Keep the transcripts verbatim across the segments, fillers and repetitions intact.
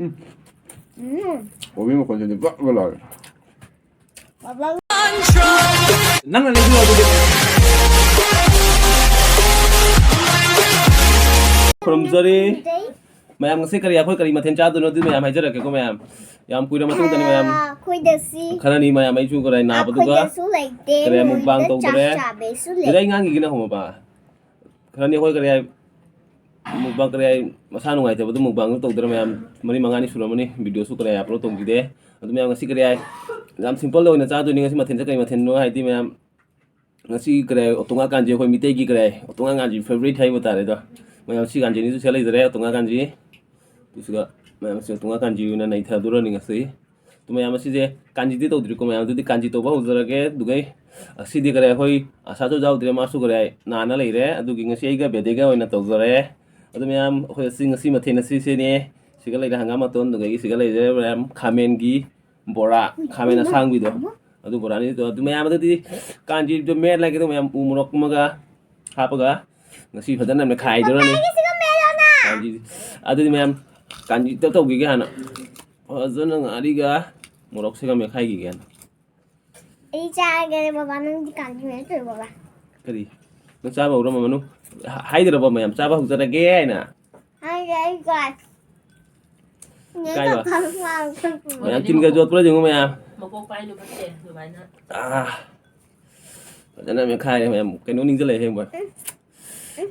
ꯎꯝ꯫ ꯀꯣꯕꯤ ꯃꯈꯣꯟꯁꯤꯗꯤ ꯕꯛ ꯕꯛ ꯂꯥꯎꯔꯦ꯫ ꯕꯕꯥ ꯅꯪꯅ ꯂꯩꯕꯤꯌꯣ ꯑꯗꯨꯗꯤ꯫ ꯈꯨꯔꯨꯝꯖꯔꯤ꯫ ꯃꯌꯥꯝ, ꯉꯁꯤ ꯀꯔꯤ, ꯑꯩꯈꯣꯏ ꯀꯔꯤ ꯃꯊꯦꯜ ꯆꯥꯗꯣꯏꯅꯣ ꯑꯗꯨ ꯃꯌꯥꯝ ꯍꯥꯏꯖꯔꯛꯀꯦꯀꯣ ꯃꯌꯥꯝ꯫ ꯌꯥꯝ ꯀꯨꯏꯔ ꯃꯇꯨꯡꯗꯅꯤ ꯃꯌꯥꯝ꯫ ꯑꯩꯈꯣꯏꯗ ꯁꯤ ꯈꯔꯅꯤ ꯃꯌꯥꯝ, ꯑꯩꯁꯨ ꯀꯔꯤ ꯅꯥꯕꯗꯨꯒ꯫ ꯑꯩꯈꯣꯏꯗꯁꯨ ꯂꯩꯇꯦ꯫ ꯀꯔꯤ ꯃꯨꯛꯕꯥꯡ ꯃꯣꯏꯗ ꯆꯥꯛ ꯇꯧꯗ꯭ꯔꯦ꯫ ꯆꯥꯕꯩꯁꯨ ꯑꯗꯨꯗ ꯂꯩ꯫ ꯑꯩ ꯉꯥꯡꯈꯤꯒꯦꯅ ꯍꯣꯡꯉꯕ꯫ ꯈꯔꯅꯤ ꯑꯩꯈꯣꯏ ꯀꯔꯤ ꯍꯥꯏ, ꯃꯨꯛꯕꯥꯡ ꯀꯔꯤ ꯍꯥꯏ, ꯃꯁꯥ ꯅꯨꯡꯉꯥꯏꯇꯕꯗꯣ ꯃꯨꯛꯕꯥꯡꯗꯣ ꯇꯧꯗ꯭ꯔꯦ ꯃꯌꯥꯝ꯫ ꯃꯔꯤ ꯃꯉꯥꯅꯤ ꯁꯨꯔꯝꯃꯅꯤ ꯚꯤꯗꯤꯑꯣꯁꯨ ꯀꯔꯤ ꯍꯥꯏ ꯑꯞꯂꯣꯗ ꯇꯧꯈꯤꯗꯦ꯫ ꯑꯗꯨ ꯃꯌꯥꯝ ꯉꯁꯤ ꯀꯔꯤ ꯍꯥꯏ, ꯌꯥꯝ ꯁꯤꯝꯄꯜꯗ ꯑꯣꯏꯅ ꯆꯥꯗꯣꯏꯅꯤ ꯉꯁꯤ ꯃꯊꯦꯜꯁꯦ꯫ ꯀꯔꯤ ꯃꯊꯦꯜꯅꯣ ꯍꯥꯏꯗꯤ ꯃꯌꯥꯝ, ꯉꯁꯤ ꯀꯔꯤ ꯍꯥꯏ, ꯑꯣꯇꯣꯉꯥ ꯀꯥꯟꯖꯤ ꯑꯩꯈꯣꯏ ꯃꯤꯇꯩꯒꯤ ꯀꯔꯤ ꯍꯥꯏ, ꯑꯣꯇꯣꯉꯥ ꯀꯥꯟꯖꯤ ꯐꯦꯕꯣꯔꯥꯏꯠ ꯍꯥꯏꯕ ꯇꯥꯔꯦꯗꯣ꯫ ꯃꯌꯥꯝ ꯁꯤ ꯀꯥꯟꯖꯤꯅꯤꯁꯨ ꯁꯤꯗ ꯂꯩꯖꯔꯦ, ꯑꯣꯇꯣꯉꯥ ꯀꯥꯟꯖꯤ꯫ ꯑꯗꯨꯒ ꯃꯌꯥꯝ ꯁꯤ ꯑꯣꯇꯣꯉꯥ ꯀꯥꯟꯖꯤ ꯑꯣꯏꯅ ꯅꯩꯊꯗꯣꯔꯅꯤ ꯉꯁꯤ꯫ ꯑꯗꯨ ꯃꯌꯥꯝ ꯑꯁꯤꯁꯦ ꯀꯥꯟꯖꯤꯗꯤ ꯇꯧꯗ꯭ꯔꯤꯀꯣ ꯃꯌꯥꯝ, ꯑꯗꯨꯗꯤ ꯀꯥꯟꯖꯤ ꯇꯧꯕ ꯍꯧꯖꯔꯒꯦ꯫ ꯑꯗꯨꯒꯩ ꯑꯁꯤꯗꯤ ꯀꯔꯤ ꯑꯩꯈꯣꯏ ꯑꯁꯥꯁꯨ ꯌꯥꯎꯗ꯭ꯔꯦ, ꯃꯥꯁꯨ ꯀꯔꯤ ꯍꯥꯏ ꯅꯥꯅ ꯂꯩꯔꯦ꯫ ꯑꯗꯨꯒꯤ ꯉꯁꯤ ꯑꯩꯒ ꯕꯦꯗꯦꯒ ꯑꯣꯏꯅ ꯇꯧꯖꯔꯦ꯫ ꯑꯗꯨ ꯃꯌꯥꯝ ꯑꯩꯈꯣꯏ ꯑꯁꯤ ꯉꯁꯤ ꯃꯊꯦꯜ ꯑꯁꯤꯁꯤꯅꯦ꯫ ꯁꯤꯒ ꯂꯩꯔꯦ ꯍꯪꯒꯥꯝ ꯃꯇꯣꯟ, ꯑꯗꯨꯗꯒꯤ ꯁꯤꯒ ꯂꯩꯔꯦ ꯃꯌꯥꯝ ꯈꯥꯃꯦꯟꯒꯤ ꯕꯣꯔꯥ, ꯈꯥꯃꯦꯟ ꯑꯁꯥꯡꯕꯤꯗꯣ꯫ ꯑꯗꯨ ꯕꯣꯔꯥꯅꯤ꯫ ꯑꯗꯨ ꯃꯌꯥꯝ ꯑꯗꯨꯗꯤ ꯀꯥꯟꯖꯤꯗꯣ ꯃꯦꯠꯂꯒꯦ꯫ ꯑꯗꯨ ꯃꯌꯥꯝ ꯎ ꯃꯣꯔꯣꯛ ꯑꯃꯒ ꯍꯥꯞꯄꯒ ꯉꯁꯤ ꯐꯖꯅ ꯃꯦꯠꯈꯥꯏꯗꯣꯔꯅꯤ꯫ ꯄꯄꯥꯒꯤꯁꯤꯒ ꯃꯦꯠꯂꯣꯅ꯫ ꯀꯥꯟꯖꯤ-, ꯑꯗꯨꯗꯤ ꯃꯌꯥꯝ ꯀꯥꯟꯖꯤꯗꯣ ꯇꯧꯈꯤꯒꯦ ꯍꯥꯟꯅ꯫ ꯐꯖꯅ ꯉꯥꯔꯤꯒ ꯃꯣꯔꯣꯛꯁꯤꯒ ꯃꯦꯠꯈꯥꯏꯈꯤꯒꯦ ꯍꯥꯟꯅ꯫ ꯑꯩ ꯆꯥꯔꯒꯦ ꯕꯕꯥ, ꯅꯪꯗꯤ ꯀꯥꯟꯖꯤ ꯃꯦꯠꯇꯣꯏ ꯕꯕꯥ꯫ ꯀꯔꯤ? ꯅꯪ ꯆꯥꯕ ꯍꯧꯔꯝꯃꯅꯨ꯫ ꯍꯥꯏꯗ꯭ꯔꯕ ꯃꯌꯥꯝ ꯆꯥꯕ ꯍꯧꯖꯔꯒꯦ ꯍꯥꯏꯅ? ꯍꯥꯏꯗ꯭ꯔꯦ ꯑꯩ ꯀꯥꯏ꯫ ꯀꯥꯏꯕ? ꯅꯦ ꯄꯄꯥ꯫ ꯃꯌꯥꯝ ꯇꯤꯟꯒ ꯌꯣꯠꯄ꯭ꯔꯥ ꯌꯦꯡꯉꯨ ꯃꯌꯥꯝ꯫ ꯃꯀꯣꯛ ꯄꯥꯏ ꯂꯨꯄꯥ ꯇꯦꯟ ꯑꯗꯨꯃꯥꯏꯅ꯫ ꯑꯥ, ꯐꯖꯅ ꯃꯦꯠꯈꯥꯏꯔꯦ ꯃꯌꯥꯝ꯫ ꯀꯩꯅꯣ ꯅꯤꯡꯁꯤꯡꯂꯛꯑꯦ ꯍꯦꯡꯕ꯫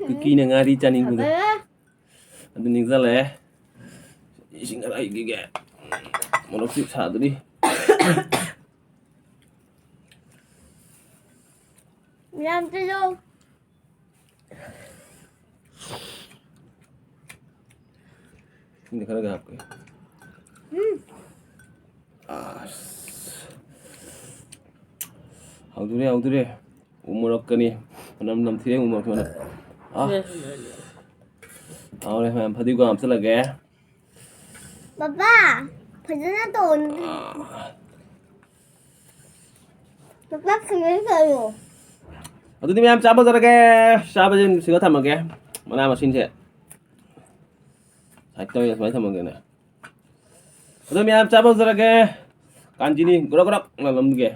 ꯀꯨꯀꯤꯅ ꯉꯥꯔꯤ ꯆꯥꯅꯤꯡꯕꯗꯣ꯫ ꯑꯗꯨ ꯅꯤꯡꯁꯤꯡꯂꯛꯑꯦ꯫ ꯏꯁꯤꯡ ꯈꯔ ꯍꯩꯕꯤꯒꯦ꯫ ꯃꯣꯔꯣꯛꯁꯤ ꯁꯥꯗꯣꯔꯤ꯫ ꯌꯥꯝ ꯆꯨꯜꯂꯣ꯫ ꯏꯁꯤꯡꯗꯤ ꯈꯔꯒ ꯍꯥꯞꯀꯦ꯫ ꯑꯁ꯫ ꯍꯥꯎꯗꯨꯔꯦ, ꯍꯥꯎꯗꯨꯔꯦ꯫ ꯎ ꯃꯣꯔꯣꯛꯀꯅꯤ꯫ ꯃꯅꯝ ꯅꯝꯊꯤꯔꯦ ꯎ ꯃꯣꯔꯣꯛꯀꯤ ꯃꯅꯝ꯫ ꯑꯥ꯫ ꯍꯥꯎꯔꯦ ꯃꯌꯥꯝ, ꯐꯗꯤꯒꯣꯝ ꯍꯥꯞꯆꯤꯜꯂꯒꯦ꯫ ꯕꯕꯥ, ꯐꯖꯅ ꯇꯧ꯫ ꯕꯕꯥ, ꯐꯖꯅ ꯇꯧ꯫ ꯑꯗꯨꯗꯤ ꯃꯌꯥꯝ ꯆꯥꯕ ꯍꯧꯖꯔꯒꯦ꯫ ꯆꯥꯕꯁꯦ ꯁꯤꯗ ꯊꯝꯃꯒꯦ꯫ ꯃꯅꯥ ꯃꯁꯤꯡꯁꯦ ꯁꯥꯏꯠꯇ ꯑꯣꯏꯅ ꯁꯨꯃꯥꯏꯅ ꯊꯝꯃꯒꯦꯅꯦ꯫ ꯑꯗꯣ ꯃꯌꯥꯝ ꯆꯥꯕ ꯍꯧꯖꯔꯒꯦ꯫ ꯀꯥꯟꯆꯤꯅꯤ ꯒ꯭ꯔꯣꯛ ꯒ꯭ꯔꯣꯛ ꯂꯥꯎꯔꯝꯒꯦ꯫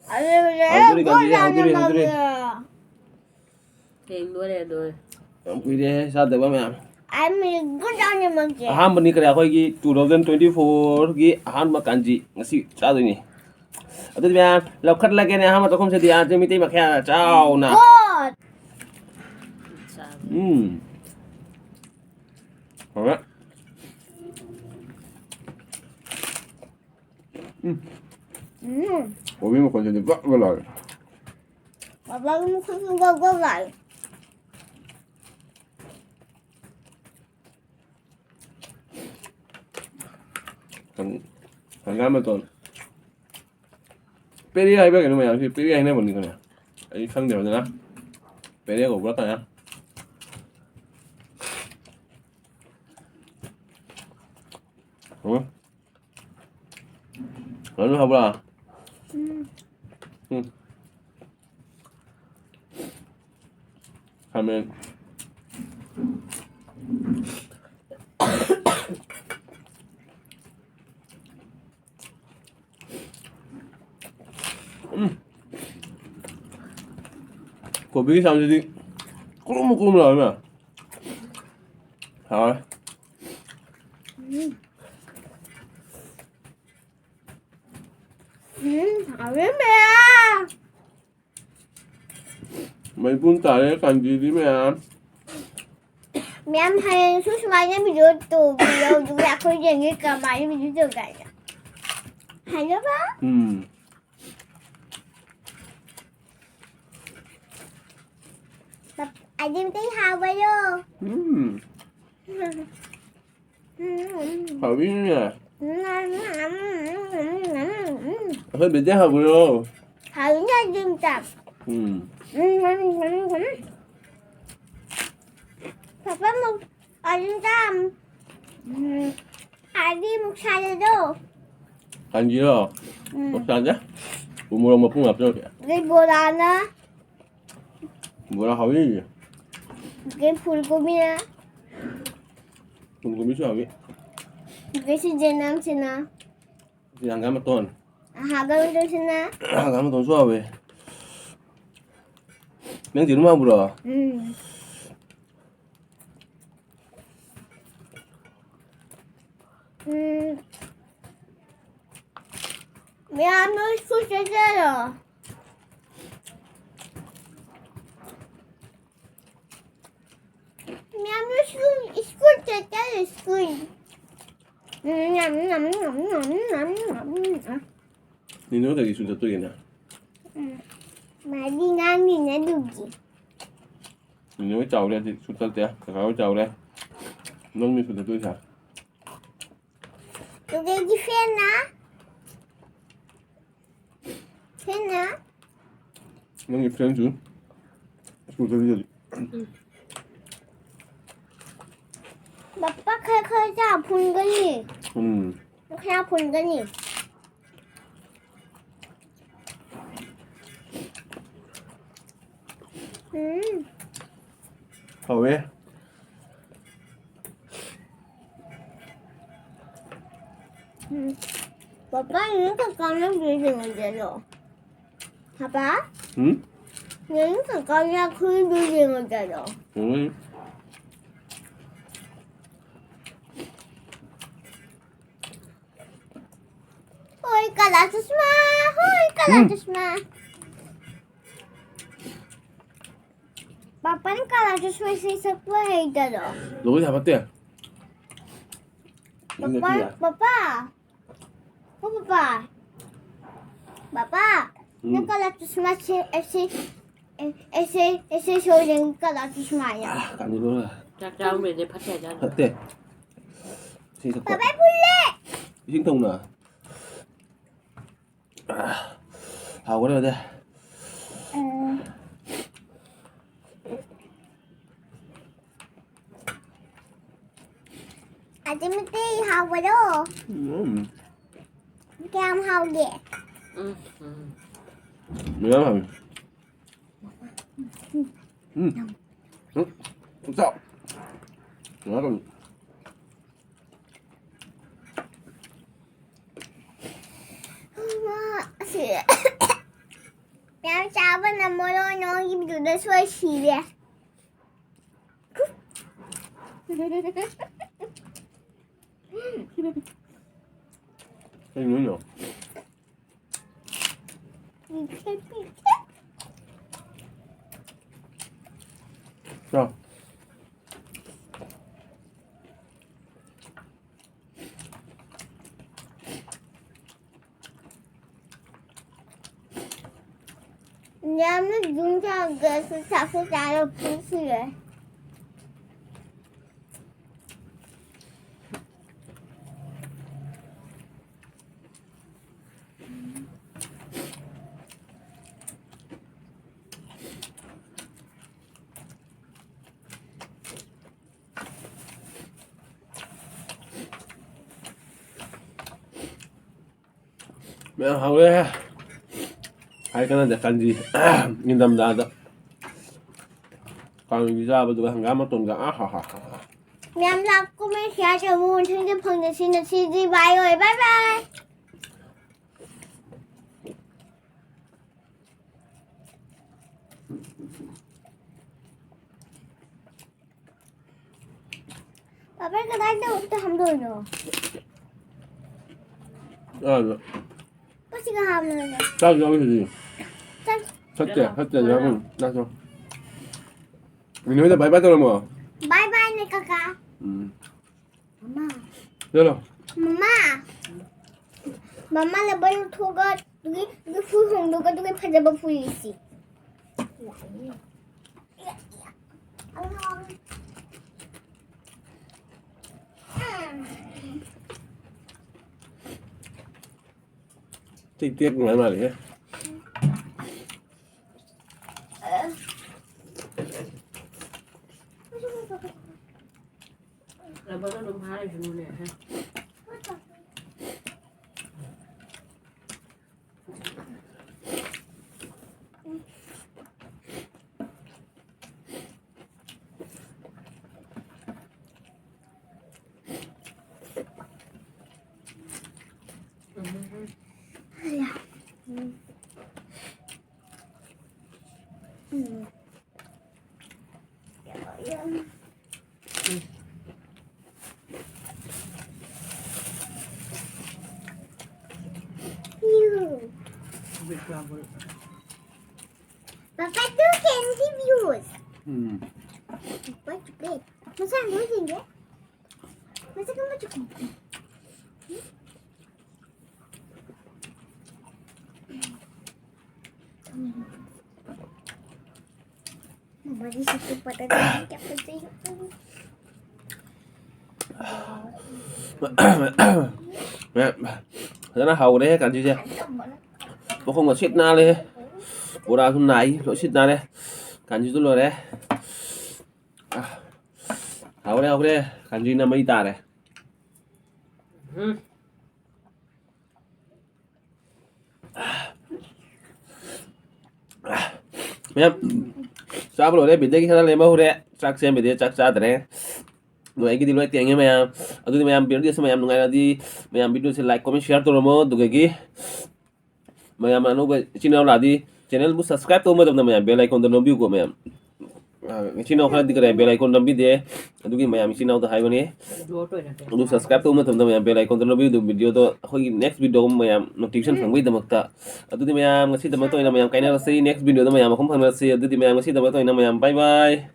ꯍꯧꯗꯣꯔꯦ, ꯀꯥꯟꯆꯤꯅꯤ, ꯍꯧꯗꯣꯔꯦ, ꯍꯧꯗꯣꯔꯦ꯫ ꯊꯦꯡꯗꯣꯔꯦ, ꯂꯣꯏꯔꯦ꯫ ꯌꯥꯝ ꯀꯨꯏꯔꯦ ꯆꯥꯗꯕ ꯃꯌꯥꯝ꯫ ꯑꯍꯥꯟꯕꯅꯤ ꯀꯔꯤ ꯑꯩꯈꯣꯏꯒꯤ two thousand twenty four ꯒꯤ ꯑꯍꯥꯟꯕ ꯀꯥꯟꯆꯤ ꯉꯁꯤ ꯆꯥꯗꯣꯏꯅꯤ꯫ ꯑꯗꯨꯗꯤ ꯃꯌꯥꯝ ꯂꯧꯈꯠꯂꯒꯦꯅꯦ ꯑꯍꯥꯟꯕ ꯆꯥꯛꯈꯨꯝꯁꯤꯗꯤ ꯑꯥ ꯃꯤꯇꯩ ꯃꯈꯥ ꯆꯥꯎꯅ꯫ ꯎꯝ꯫ ꯍꯥꯎꯔꯦ꯫ ꯎꯝ꯫ ꯎꯝ꯫ ꯀꯣꯕꯤ ꯃꯈꯣꯟꯁꯤꯗꯤ ꯒ꯭ꯔꯣꯛ ꯒ꯭ꯔꯣꯛ ꯂꯥꯎꯔꯦ꯫ ꯕꯕꯥꯒꯤ ꯃꯈꯣꯟꯁꯨ ꯒ꯭ꯔꯣꯛ ꯒ꯭ꯔꯣꯛ ꯂꯥꯎꯔꯦ꯫ ꯍꯪ-, ꯍꯪꯒꯥꯝ ꯃꯇꯣꯟ꯫ ꯄꯦꯔꯦ ꯍꯥꯏꯕ꯭ꯔꯥ ꯀꯩꯅꯣ ꯃꯌꯥꯝꯁꯤ? ꯄꯦꯔꯦ ꯍꯥꯏꯅꯕꯅꯤ ꯀꯩꯅꯣ꯫ ꯑꯩ ꯈꯪꯗꯦ ꯐꯖꯅ꯫ ꯄꯦꯔꯦ ꯀꯧꯕ꯭ꯔꯥ ꯀꯩꯅꯣ? ꯍꯣꯏ꯫ ꯐꯖꯅ ꯍꯥꯎꯕ꯭ꯔꯥ? ꯎꯝ꯫ ꯎꯝ꯫ ꯈꯥꯃꯦꯟ꯫ ꯎꯝ꯫ ꯀꯣꯕꯤꯒꯤ ꯆꯥꯡꯁꯤꯗꯤ ꯀꯨꯔꯨꯝ ꯀꯨꯔꯨꯝ ꯂꯥꯎꯔꯦ ꯃꯌꯥꯝ꯫ ꯍꯥꯎꯔꯦ꯫ ꯎꯝ꯫ ꯎꯝ, ꯍꯥꯎꯔꯦ ꯃꯌꯥꯝ꯫ ꯃꯩꯕꯨꯟ ꯇꯥꯔꯦ ꯀꯥꯟꯆꯤꯗꯤ ꯃꯌꯥꯝ꯫ ꯃꯌꯥꯝ ꯍꯌꯦꯡꯁꯨ ꯁꯨꯃꯥꯏꯅ video ꯇꯧꯕꯤꯌꯣ, ꯑꯗꯨꯒ ꯑꯩꯈꯣꯏ ꯌꯦꯡꯒꯦ ꯀꯃꯥꯏꯅ video ꯇꯧꯒꯦ ꯍꯥꯏꯅ꯫ ꯍꯥꯏꯅꯕ? ꯎꯝ꯫ ꯑꯗꯨꯝꯇ ꯍꯥꯎꯕꯔꯣ? ꯎꯝ꯫ ꯎꯝ꯫ ꯍꯥꯎꯕꯤꯅꯦ꯫ ꯎꯝ꯫ ꯑꯩꯈꯣꯏ ꯕꯦꯗꯤ ꯍꯥꯎꯕꯔꯣ? ꯍꯥꯎꯕꯤꯅꯦ ꯑꯗꯨꯝꯇ꯫ ꯎꯝ꯫ ꯎꯝ, ꯎꯝ, ꯎꯝ, ꯎꯝ꯫ ꯄꯥꯄꯥ ꯃꯨꯛ ꯑꯗꯨꯝꯇ꯫ ꯎꯝ꯫ ꯑꯗꯤ ꯃꯨꯛꯁꯥꯗꯗꯣ꯫ ꯀꯥꯟꯆꯤꯔꯣ? ꯎꯝ꯫ ꯃꯨꯛꯁꯥꯗ? ꯎꯃꯣꯔꯣꯛ ꯃꯄꯨꯝ ꯍꯥꯞꯆꯤꯜꯂꯛꯀꯦ꯫ ꯑꯗꯩ ꯕꯣꯔꯥꯅ꯫ ꯕꯣꯔꯥ ꯍꯥꯎꯋꯤ꯫ ꯀꯩ ꯐꯨꯜ ꯀꯣꯕꯤꯅ꯫ ꯐꯨꯜ ꯀꯣꯕꯤꯁꯨ ꯍꯥꯎꯋꯤ꯫ ꯉꯁꯤ ꯖꯦꯅꯝꯁꯤꯅ꯫ ꯁꯤ ꯍꯪꯒꯥꯝ ꯃꯇꯣꯟ꯫ ꯍꯪꯒꯥꯝ ꯃꯇꯣꯟꯁꯤꯅ꯫ ꯍꯪꯒꯥꯝ ꯃꯇꯣꯟꯁꯨ ꯍꯥꯎꯋꯦ꯫ ꯅꯪ ꯌꯦꯔꯨꯝ ꯍꯥꯎꯕ꯭ꯔꯣ? ꯎꯝ꯫ ꯎꯝ꯫ ꯃꯌꯥꯝ ꯅꯣꯏ ꯁ꯭ꯀꯨꯜ ꯆꯠꯆꯔꯣ꯫ ꯃꯌꯥꯝ ꯅꯣꯏ ꯁ꯭ꯀꯨꯜ, ꯁ꯭ꯀꯨꯜ ꯆꯠꯆꯔꯣ, ꯁ꯭ꯀꯨꯜ꯫ ꯎꯝ, ꯌꯥꯝ, ꯌꯥꯝ, ꯌꯥꯝ꯫ ꯅꯤꯅꯣꯗꯒꯤ ꯁ꯭ꯀꯨꯜ ꯆꯠꯇꯣꯏꯒꯤꯅꯦ꯫ ꯎꯝ꯫ ꯃꯥꯗꯤ ꯉꯥꯡꯉꯤꯅꯦ ꯑꯗꯨꯒꯤ꯫ ꯅꯤꯅꯣ ꯍꯣꯏ ꯆꯥꯎꯔꯦ, ꯍꯧꯖꯤꯛ ꯁ꯭ꯀꯨꯜ ꯆꯠꯇꯦ꯫ ꯀꯀꯥ ꯍꯣꯏ ꯆꯥꯎꯔꯦ꯫ ꯅꯪꯅꯤ ꯁ꯭ꯀꯨꯜ ꯆꯠꯇꯣꯏꯁꯦ꯫ ꯑꯗꯨꯗꯩꯗꯤ ꯐꯦꯟꯅ? ꯐꯦꯟꯅ? ꯅꯪꯒꯤ ꯐ꯭ꯔꯦꯟꯁꯨ ꯁ꯭ꯀꯨꯜ ꯆꯠꯂꯤ꯫ ꯕꯄꯥ ꯈꯔ ꯈꯔ ꯆꯥ ꯐꯨꯟꯒꯅꯤ꯫ ꯎꯝ꯫ ꯈꯔ ꯐꯨꯟꯒꯅꯤ꯫ ꯎꯝ꯫ ꯍꯥꯎꯋꯦ꯫ ꯎꯝ꯫ ꯄꯄꯥ, ꯅꯪ ꯀꯀꯥꯅ ꯕꯤꯜꯗꯤꯡ ꯑꯣꯏꯖꯔꯣ? ꯄꯄꯥ? ꯎꯝ? ꯅꯪ ꯀꯀꯥꯅ ꯑꯩꯈꯣꯏ ꯕꯤꯜꯗꯤꯡ ꯑꯣꯏꯖꯔꯣ? ꯎꯝ꯫ ꯍꯣꯏ, ꯀꯥꯂꯥ ꯆꯁꯃꯥ, ꯍꯣꯏ, ꯀꯥꯂꯥ ꯎꯝ꯫ ꯆꯁꯃꯥ꯫ ꯄꯥꯄꯥꯅ ꯀꯥꯂꯥ ꯆꯁꯃꯥ ꯏꯁꯩ ꯁꯛꯄ ꯍꯩꯇꯔꯣ? ꯂꯣꯏ ꯍꯥꯞꯄꯠꯇꯦ꯫ ꯄꯥꯄꯥ, ꯅꯠꯇꯤꯌꯦ꯫ ꯄꯥꯄꯥ꯫ ꯑꯣ, ꯄꯥꯄꯥ꯫ ꯄꯥꯄꯥ, ꯎꯝ꯫ ꯅꯪ ꯀꯥꯂꯥ ꯆꯁꯃꯥ ꯁꯦ-, ꯑꯦꯁꯦ, ꯑꯦ-, ꯑꯦꯁꯦ, ꯑꯦꯁꯦ ꯁꯣꯏꯔꯦ, ꯀꯥꯂꯥ ꯆꯁꯃꯥ ꯌꯥ꯫ ꯑꯥ, ꯀꯥꯟꯅꯗꯣꯔꯦ꯫ ꯆꯥꯛ ꯆꯥꯔꯝꯕꯩꯅꯦ ꯐꯠꯇꯦ ꯍꯥꯏꯖꯥꯠꯅꯤ꯫ ꯐꯠꯇꯦ꯫ ꯏꯁꯩ ꯁꯛꯄ꯫ ꯄꯥꯄꯥ ꯄꯨꯜꯂꯦ꯫ ꯏꯁꯤꯡ ꯊꯧꯅ꯫ ꯍꯥꯎꯈ꯭ꯔꯦ ꯑꯗꯩ꯫ ꯎꯝ꯫ ꯑꯗꯨ ꯃꯩꯇꯩ ꯍꯥꯎꯕꯗꯣ꯫ ꯎꯝ꯫ ꯀꯌꯥꯝ ꯍꯥꯎꯒꯦ? ꯎꯝ, ꯎꯝ꯫ ꯃꯌꯥꯝ ꯍꯥꯎꯏ꯫ ꯎꯝ꯫ ꯎꯝ꯫ ꯆꯥꯎ꯫ ꯃꯌꯥꯝ ꯍꯥꯎꯏ꯫ ꯃꯌꯥꯝ ꯆꯥꯕꯅ ꯃꯔꯣꯟ ꯅꯣꯏꯒꯤꯗꯨꯗ ꯁꯣꯏ ꯁꯤꯔꯦ꯫ ꯀꯩꯅꯣ? ꯆꯥꯎ꯫ ꯌꯥꯝꯅ ꯌꯨꯝ ꯁꯥꯒꯠꯁꯨ ꯆꯥꯛꯁꯨ ꯆꯥꯔ ꯄꯨꯟꯁꯤꯔꯦ꯫ ꯃꯌꯥꯝ ꯍꯥꯎꯋꯦ꯫ ꯍꯥꯏ ꯀꯥꯟꯅꯗꯦ ꯀꯥꯟꯗꯤ ꯅꯤꯡꯊꯝꯊꯥꯗ ꯀꯥꯡꯁꯤ ꯆꯥꯕꯗꯨꯒ ꯍꯪꯒꯥꯝ ꯃꯇꯣꯟꯒ ꯑꯥ ꯍꯥ ꯍꯥ ꯍꯥ꯫ ꯃꯌꯥꯝ ꯂꯥꯛ ꯀꯨꯝꯍꯩ ꯁꯤꯌꯥꯁꯦ ꯑꯃꯨꯛ ꯃꯊꯪꯗ ꯐꯪꯅꯁꯤ꯫ ꯉꯁꯤꯗꯤ ꯕꯥꯏ ꯑꯣꯏ꯫ ꯕꯥꯏ ꯕꯥꯏ꯫ ꯄꯥꯄꯔ ꯀꯗꯥꯏꯗ ꯑꯃꯨꯛꯇ ꯍꯥꯝꯗꯣꯛꯏꯅꯣ? ꯑꯥꯗ꯫ ꯀꯁꯤꯒ ꯍꯥꯝꯗꯣꯛꯏꯅꯣ? ꯆꯥꯛ ꯆꯥꯕ ꯁꯤꯗꯤ꯫ ꯆꯥꯛ ꯐꯠꯇꯦ, ꯐꯠꯇꯦ, ꯆꯥꯛ ꯆꯥꯕ꯫ ꯆꯥꯛ ꯆꯥꯎ꯫ ꯃꯤꯅꯨ ꯍꯣꯏꯗ ꯕꯥꯏ ꯕꯥꯏ ꯇꯧꯔꯝꯃꯣ꯫ ꯕꯥꯏ ꯕꯥꯏꯅꯦ ꯀꯀꯥ꯫ ꯎꯝ꯫ ꯃꯃꯥ꯫ ꯆꯠꯂꯣ꯫ ꯃꯃꯥ꯫ ꯃꯃꯥ ꯂꯕꯔ ꯂꯧꯊꯣꯛꯑꯒ ꯑꯗꯨꯒꯤ, ꯑꯗꯨꯒꯤ ꯐꯨꯔꯤꯠ ꯍꯣꯡꯗꯣꯛꯑꯒ ꯑꯗꯨꯒꯤ ꯐꯖꯕ ꯐꯨꯔꯤꯠ ꯂꯤꯠꯁꯤ꯫ ꯇꯦꯛ ꯇꯦꯛ ꯅꯨꯡꯉꯥꯏ ꯃꯥꯜꯂꯦꯍꯦ꯫ ꯔꯕꯔꯗꯣ ꯑꯗꯨꯝ ꯐꯥꯔꯤꯁꯤꯅꯅꯦ꯫ Papa, do candy views. Hmm. What to play? Masa ano hindi? Masa ka matukom? Mabalik ito pa talaga. Ma'am, ꯐꯖꯅ ꯍꯥꯎꯔꯦ ꯀꯥꯟꯆꯤꯁꯦ꯫ ꯃꯈꯣꯡꯒ ꯁꯤꯠ ꯅꯥꯜꯂꯦ꯫ ꯕꯣꯔꯥꯁꯨ ꯅꯥꯏ, ꯂꯣꯏ ꯁꯤꯠ ꯅꯥꯜꯂꯦ꯫ ꯀꯥꯟꯆꯤꯁꯨ ꯂꯣꯏꯔꯦ꯫ ꯑꯥ, ꯍꯥꯎꯔꯦ, ꯍꯥꯎꯔꯦ꯫ ꯀꯥꯟꯆꯤꯅ ꯃꯩ ꯇꯥꯔꯦ꯫ ꯎꯝ꯫ ꯃꯌꯥꯝ, ꯆꯥꯕ ꯂꯣꯏꯔꯦ, ꯕꯤꯗꯒꯤ ꯈꯔ ꯂꯦꯝꯍꯧꯔꯦ꯫ ꯆꯥꯛ ꯁꯦꯝꯕꯤꯗꯦ, ꯆꯥꯛ ꯆꯥꯗ꯭ꯔꯦ꯫ ꯑꯗꯣ ꯑꯩꯒꯤꯗꯤ ꯂꯣꯏ ꯇꯦꯡꯉꯦ ꯃꯌꯥꯝ꯫ ꯑꯗꯨꯗꯤ ꯃꯌꯥꯝ, video ꯁꯦ ꯃꯌꯥꯝ ꯅꯨꯡꯉꯥꯏꯔꯗꯤ ꯃꯌꯥꯝ video ꯁꯦ like, comment, share ꯇꯧꯔꯝꯃꯣ꯫ ꯑꯗꯨꯗꯒꯤ ꯃꯌꯥꯝ ꯑꯅꯧꯕ ꯏꯆꯤꯟ ꯏꯅꯥꯎ ꯂꯥꯛꯑꯗꯤ channel ꯕꯨ subscribe ꯇꯧꯕ ꯃꯇꯝꯗ ꯃꯌꯥꯝ bell icon ꯗ ꯅꯝꯕꯤꯌꯨꯀꯣ ꯃꯌꯥꯝ꯫ ꯑ, ꯏꯆꯤꯟ ꯏꯅꯥꯎ ꯈꯔꯗꯤ ꯀꯔꯤ bell icon ꯅꯝꯕꯤꯗꯦ꯫ ꯑꯗꯨꯒꯤ ꯃꯌꯥꯝ ꯏꯆꯤꯟ ꯏꯅꯥꯎꯗ ꯍꯥꯏꯕꯅꯤ꯫ ꯑꯗꯨ subscribe ꯇꯧꯕ ꯃꯇꯝꯗ ꯃꯌꯥꯝ bell icon ꯗ ꯅꯝꯕꯤꯌꯨ꯫ ꯑꯗꯨ video ꯗꯣ ꯑꯩꯈꯣꯏꯒꯤ next video ꯃꯌꯥꯝ notification ꯐꯪꯕꯒꯤꯗꯃꯛꯇ꯫ ꯑꯗꯨꯗꯤ ꯃꯌꯥꯝ ꯉꯁꯤꯗꯃꯛꯇ ꯑꯣꯏꯅ ꯃꯌꯥꯝ ꯀꯥꯏꯅꯔꯁꯤ꯫ Next video ꯗ ꯃꯌꯥꯝ ꯃꯄꯨꯡ ꯐꯪꯅꯔꯁꯤ꯫ ꯑꯗꯨꯗꯤ ꯃꯌꯥꯝ ꯉꯁꯤꯗꯃꯛꯇ ꯑꯣꯏꯅ ꯃꯌꯥꯝ bye bye꯫